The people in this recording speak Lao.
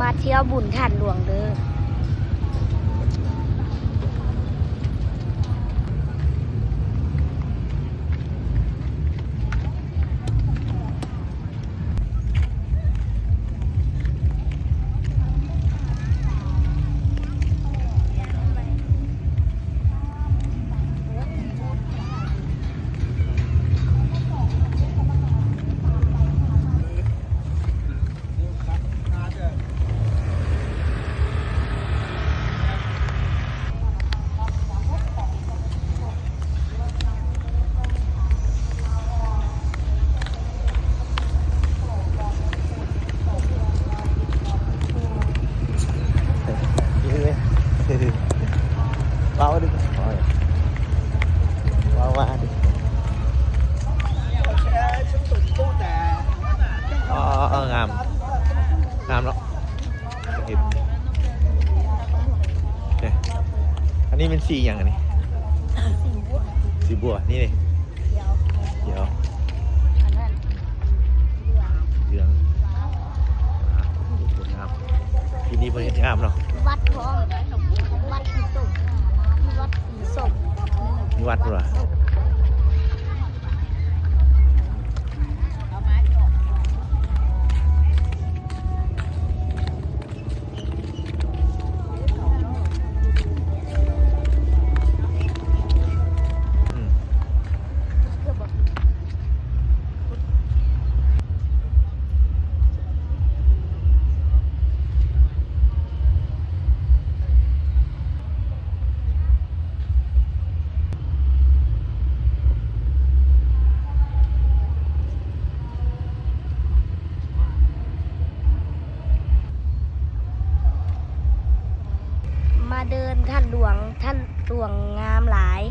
ມາທ່ຽວບຸນທາດຫຼວງເດີ້. ເວົ້າເດີ້ ເວົ້າວ່າເດີ້. ອໍ ງາມ ງາມເນາະ. ເຫັນ ເດ້ ອັນນີ້ແມ່ນສີຫຍັງອັນນີ້? ສີບົວ ສີບົວ ນີ້ເດ້ ຂຽວ ຂຽວ ອັນນັ້ນເຫຼືອງ ເຫຼືອງ ວ້າວ ງາມ ປີນີ້ເພິ່ນເຮັດງາມເນາະ ວັດພ້ອມ ວັດສີສົ້ມ ວັດສີສົ້ມ ມີວັດພຸ້ນຫວາ? ມາເດີນທາດຫຼວງ ທາດຫຼວງງາມຫຼາຍ.